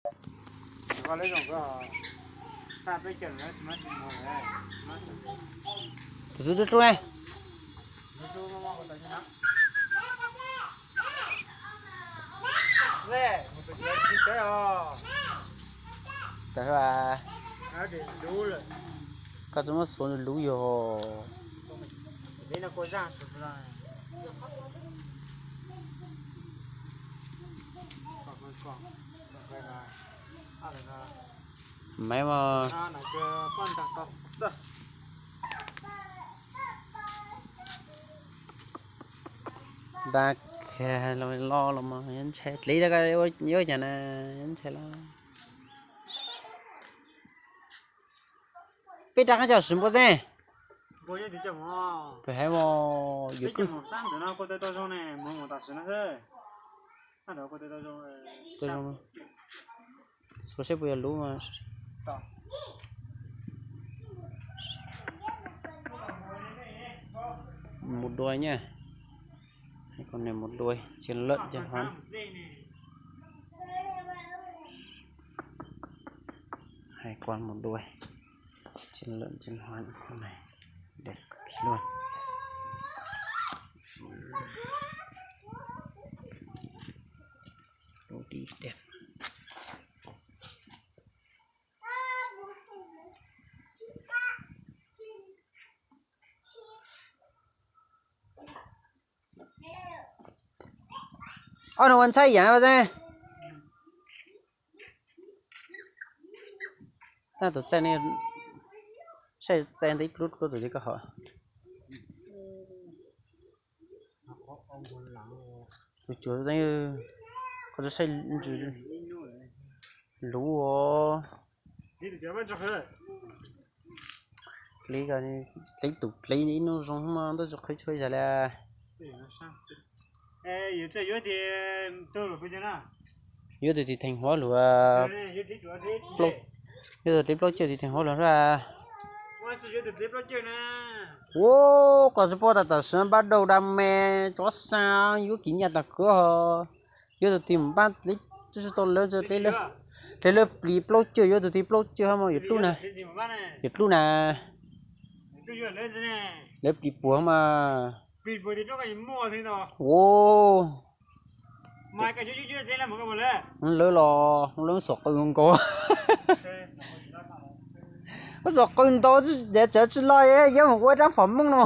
Tus xub dub dub ne. Tawm, koj tsis muab xuav lub yog. Maiv mas. Dab kiag los los mas yuav ntshai dlev, yuav cas na, yuav ntshai los. Peb rab qab coj siv npua teb. Peb hais mas yus kuj xuav seb puas yog lub mas. Mus dua nha. Hais kom nws mus dua, tsis lawm ces hnov. Hais kom mus dua, tsis lawm ces hnov. Dej luaj. Lub dib dej. Ob no ua ntxhab yam a. Tab tus txaij ne, saib txaij ntev pluab pluab tus li koj hom. Tus cuav, koj saib ntsws luv os. Dlev, dlev tus dlev ib hnub zoo mas ntuj tsis qhwv tshuaj zag li. Yuav tus tis theem huav luag, yuav tus dlev plaub caug tis theem huav luag a. Ua, koj tsis paub tas tam sim no npab dau da me tov xaa yuav kis nyaj tag kawg ho. Yuav tus tis mus npab dlev tsis tau lawv, dlev lawv plis plaub caug, yuav tus tis plaub caug ho mas yuav dlub na. Yuav dlub na. Lawv plis puag mas. Ua, lawv los lawv xom qw nkaus. Lawv xom qw ntau, tseem tsis los yuav mus ua rab phom mooj no.